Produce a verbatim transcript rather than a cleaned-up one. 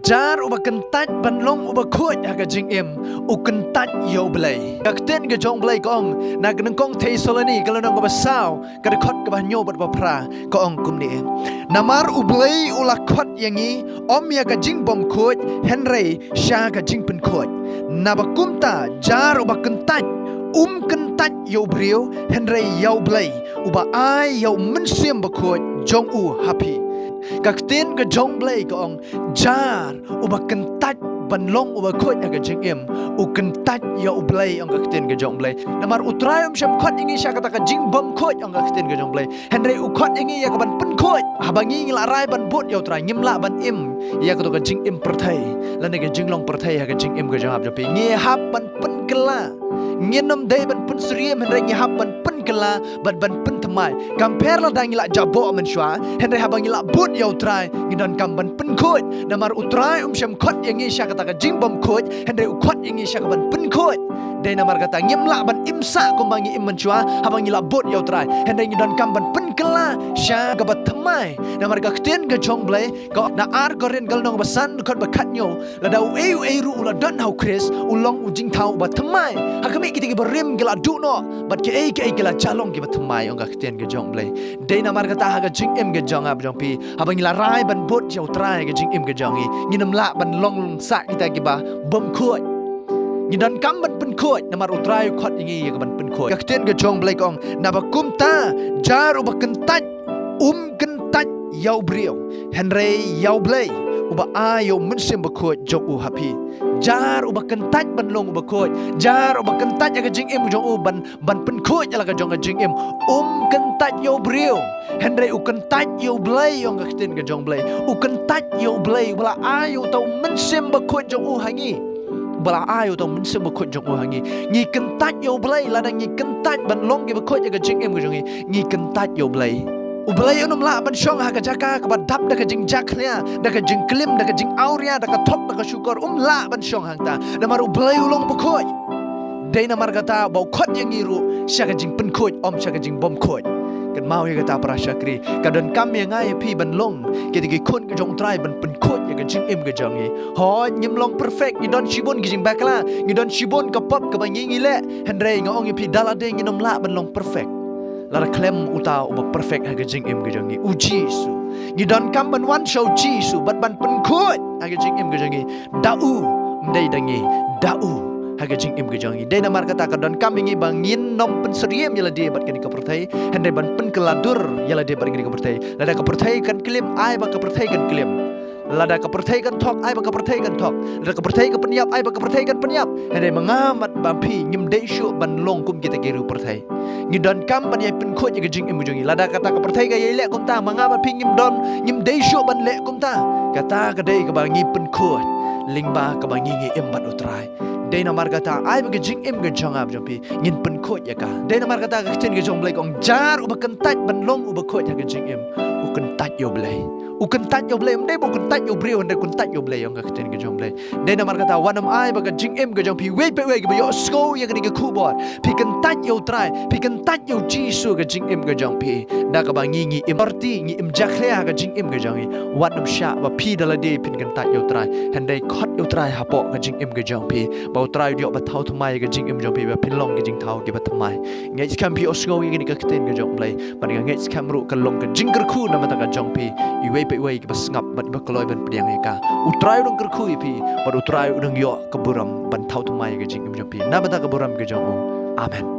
Jar uba kyntait ban long uba khuid ha ka jingim, u kyntait ïa U Blei. Ka ktien ka jong U Blei ka ong, na ka nyngkong Thessaloni, ka lynnong kaba saw, ka dkhot kaba hynñiew bad ba phra, ka ong kumne. Namar U Blei u la khot ïa ngi, ym ïa ka jingbymkhuid, hynrei sha ka jingpynkhuid. Naba kumta, jar uba kyntait, um kyntait ïa u briew, hynrei ïa U Blei, uba ai ïa u Mynsiem Bakhuid jong u ha phi. Ka ktien ka jong U Blei ka ong, jar uba kyntait ban long uba khuid ha ka jingim, u kyntait ïa U Blei, ong ka ktien ka jong U Blei. Namar U Trai um shym khot ïa ngi sha kata ka jingbymkhuid, ong ka ktien ka jong U Blei. Hynrei u khot ïa ngi ïa ka ban pynkhuid. Haba ngi ngi la rai ban bud ïa U Trai, ngim lah ban im ïa kato ka jingim pyrthei, lane ka jinglong pyrthei ha ka jingim ka jong ap jong phi. Ngi hap ban pynkylla. Ngin ym dei ban pynsyriem, hynrei ngi hap ban pynkylla bad ban pynthymmai. Kam pher lada ngi la jaboh mynshuwa, hynrei haba ngi la bud ïa U Trai, ngi donkam ban pynkhuid. Namar U Trai um shym khot ïa ngi sha kata ka jingbymkhuid, hynrei u khot ïa ngi sha ka ban pynkhuid. Dei namar kata ngim lah ban im sah kumba ngi im mynshuwa, haba ngi la bud ïa U Trai. Hynrei ngi donkam ban pynkylla sha kaba thymmai. Namar ka ktien ka jong U Blei, ka na ar Korinth ka lynnong ba san dkhot ba khathynñiew, lada uei uei ruh u la don ha U Khrist, u long u jingthaw uba thymmai. Ha khmih, kita kiba rim ki la duh noh, bad kiei kiei ki la jah long kiba thymmai, ong ka ktien ka jong U Blei. Dei namar kata ha ka jingim ka jong ap jong phi, haba ngi la rai ban bud ïa U Trai ha ka jingim ka jong ngi, ngin ym lah ban long sah kita kiba bymkhuid. Ngi donkam ban pynkhuid, namar U Trai u khot ïa ngi ïa ka ban pynkhuid. Ka ktien ka jong U Blei ka ong, naba kumta, jar uba kyntait, um kyntait ïa u briew, hynrei ïa U Blei, uba ai ïa u Mynsiem Bakhuid jong u ha phi. Jar uba kyntait ban long uba khuid, jar uba kyntait ha ka jingim jong u ban, ban pynkhuid ïa la ka jong ka jingim, um kyntait ïa u briew, hynrei u kyntait ïa U Blei, ong ka ktien ka jong U Blei. U kyntait ïa U Blei, uba la ai uta u Mynsiem Bakhuid jong u ha ngi. Uba la ai uta u Mynsiem Bakhuid jong u ha ngi. Ngi kyntait ïa U Blei, lada ngi kyntait ban long kiba khuid ha ka jingim ka jong ngi, ngi kyntait ïa U Blei. U Blei un ym lah ban shong ha ka jaka kaba dap da ka jingjakhlia, da ka jingklim, da ka jingawria, da ka thok, da ka shukor, um lah ban shong hangta. Namar U Blei u long bakhuid. Dei namar kata ba u khot ïa ngi ruh sha ka jingpynkhuid, ym sha ka jingbymkhuid. Kynmaw ïa kata, para shakri, ka donkam ïa nga ïa phi ban long kita ki khun ka jong U Trai ban pynkhuid ïa ka jingim ka jong ngi. Hooid, ngim long perfect, ngi don shibun ki jingbakla, ngi don shibun ka pop kaba ngi ngi leh. Hynrei nga ong ïa phi, da lade ngin ym lah ban long perfect, lada khlem uta uba perfect ha ka jingim ka jong ngi, U Jisu. Ngi donkam ban wan sha U Jisu bad ban pynkhuid ha ka jingim ka jong ngi. Da u, ym dei da ngi, da u, ha ka jingim ka jong ngi. Dei namar kata ka donkam ïa ngi ba ngin ym pynsyriem ïa lade bad kane ka pyrthei, hynrei ban pynkylla dur ïa lade bad kane ka pyrthei. Lada ka pyrthei kan klim, ai ba ka pyrthei kan klim. Lada ka pyrthei kan thok, ai ba ka pyrthei kan thok. Lada ka pyrthei ka pynïap, ai ba ka pyrthei kan pynïap. Hynrei ma nga bad ma phi, ngim dei shuh ban long kum kita ki riew pyrthei. Ngi donkam ban ïai pynkhuid ïa ka jingim ka jong ngi. Lada kata ka pyrthei ka ïai leh kumta, ma nga bad phi ngim don, ngim dei shuh ban leh kumta. Kata ka dei kaba ngi pynkhuid lyngba kaba ngi ngi im bad U Trai. Dei namar kata, ai ba ka jingim ka jong ap jong phi ngin pynkhuid ïa ka. Dei namar kata ka ktien ka jong U Blei ka ong, jar uba kyntait ban long uba khuid ha ka jingim, u kyntait ïa U Blei. U kyntait ïa U Blei, ym dei ba u kyntait ïa u briew, hynrei u kyntait ïa U Blei, ong ka ktien ka jong U Blei. Dei namar kata, wat nym ai ba ka jingim ka jong phi, iwei pa iwei kiba ïohsngew ïa kane ka khubor, phi kyntait ïa U Trai, phi kyntait ïa U Jisu ha ka jingim ka jong phi. Da kaba ngi ngi im arti, ngi im jakhlia ha ka jingim ka jong ngi. Wat nym shah ba phi da lade phin kyntait ïa U Trai, hynrei khot ïa U Trai hapoh ka jingim ka jong phi, ba U Trai u dei uba thaw thymmai ïa ka jingim jong phi, ba phin long ki jingthaw kiba thymmai. Nga ngeit skhem phi ïohsngew ïa kane ka ktien ka jong U Blei, bad nga ngeit skhem ruh ka long ka jingkyrkhu na ka bynta ka jong phi, iwei pa iwei kiba sngap bad ba kloi ban pdiang ïa ka. U Trai u dang kyrkhu ïa phi, bad U Trai u dang ïoh ka burom ban thaw thymmai ïa ka jingim jong phi na ka bynta ka burom ka jong u. Amen.